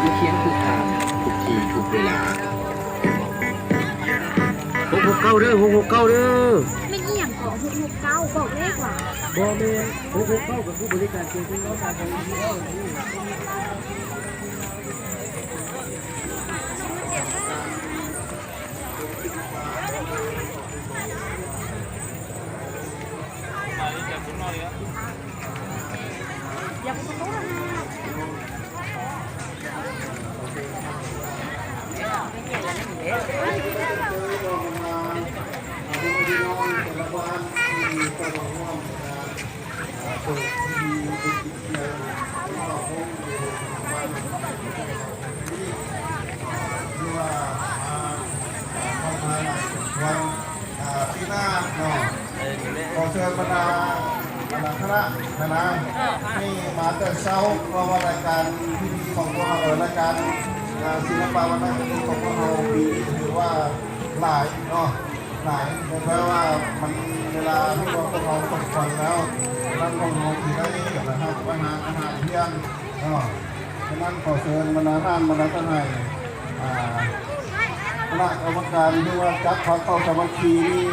ຢູ່ຄຽງຄູ່ຂ້າງທຸກທີ່ທຸກເວລາ. ຫົກຫົກເກົ້າເດີ້ ຫົກຫົກເກົ້າເດີ້. ແມ່ນອີ່ຫຍັງເກາະ ຫົກຫົກເກົ້າ ບອກເລກຫວາ? ບໍ່ແມ່ນ ຫົກຫົກເກົ້າ ກໍຄືບໍລິການເກັບເງິນເນາະ. ອ່າ ປີໜ້າເນາະ ຂໍເຊີນບັນດາ ບັນດາຄະນະຫັ້ນນະ ໃຫ້ມາແຕ່ເຊົ້າ ເພາະວ່າລາຍການພິທີຂອງພວກເຮົາ ລາຍການ ອ່າ ສິລະປະວັນນະຄະດີຂອງພວກເຮົາປີນີ້ຖືວ່າຫຼາຍເນາະ ຫຼາຍ ແຕ່ວ່າມັນເວລາທີ່ວ່າພວກເຮົາສົມຄວນແລ້ວ ນັ້ນພວກເຮົາຊິໄດ້ນະ ຮັບປະທານອາຫານທ່ຽງເນາະ. ສະນັ້ນ ຂໍເຊີນບັນດາທ່ານ ບັນດາທ່ານໃຫ້ ອ່າ ຄະນະກຳມະການ ຫຼືວ່າຈັດພັກເຂົ້າສາມັກຄີນີ້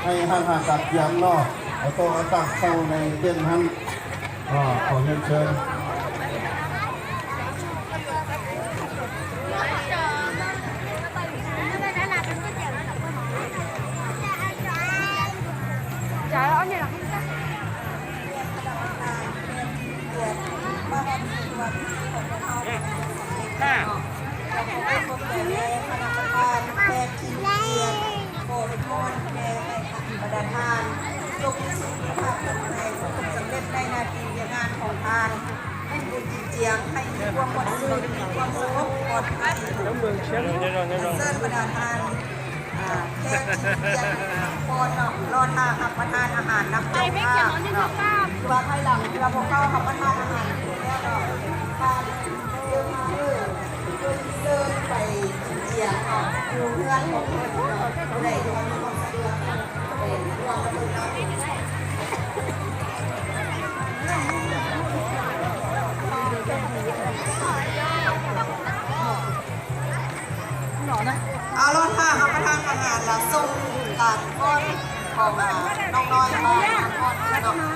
ໃຫ້ຮ້ານອາຫານການກຽມເນາະ ເອົາໂຕະເອົາຕັ່ງເຂົ້າໃນເຕັນຫັ້ນ ຂໍຮຽນເຊີນ. ຂໍໃຫ້ພົບແຕ່ແລະ ພະນັກງານ ແຂກທີ່ມີກຽດ ຂໍອວຍພອນແດ່ບັນດາທ່ານ ຈົ່ງມີສຸຂະພາບແຂງແຮງ ສົມຄວາມສຳເລັດໃນໜ້າທີ່ວຽກງານຂອງທ່ານ ເຮັດບຸນຈິນຈຽງ ໃຫ້ມີຄວາມມ່ວນຊື່ນ ມີຄວາມສະຫງົບປອດໄພ. ເຊີນບັນດາທ່ານ ອ່າ ແຂກທີ່ມີກຽດທຸກຄົນເນາະ ລໍຖ້າຮັບປະທານອາຫານນຳເຈົ້າພາບເນາະ ຄືວ່າພາຍຫຼັງທີ່ວ່າພວກເຮົາຮັບປະທານອາຫານແລ້ວເນາະ ທ່ານເດີນມາເດີ ເດີນໄປກິນຈຽງເນາະ ຢູ່ເຮືອນຂອງເພິ່ນເນາະ ຜູ້ໃດທີ່ວ່າມີຄວາມສະດວກເນາະ ໄປຮ່ວມກັນເນາະ. ເອົາ ລໍຖ້າຮັບປະທານອາຫານ ແລ້ວສົ່ງການຟ້ອນຂອງ ອ່າ ນ້ອງນ້ອຍມາຮັບຟ້ອນເນາະ.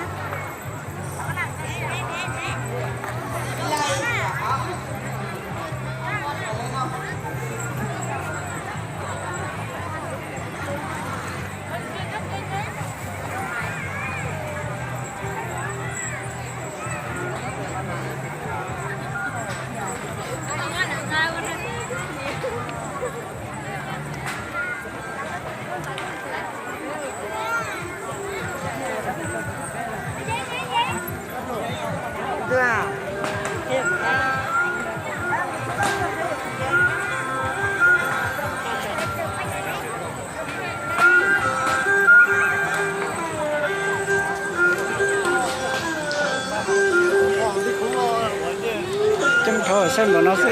ເຊັ່ນບໍ່ເນາະ ໂ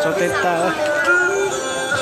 ຊເຕັດຕາ.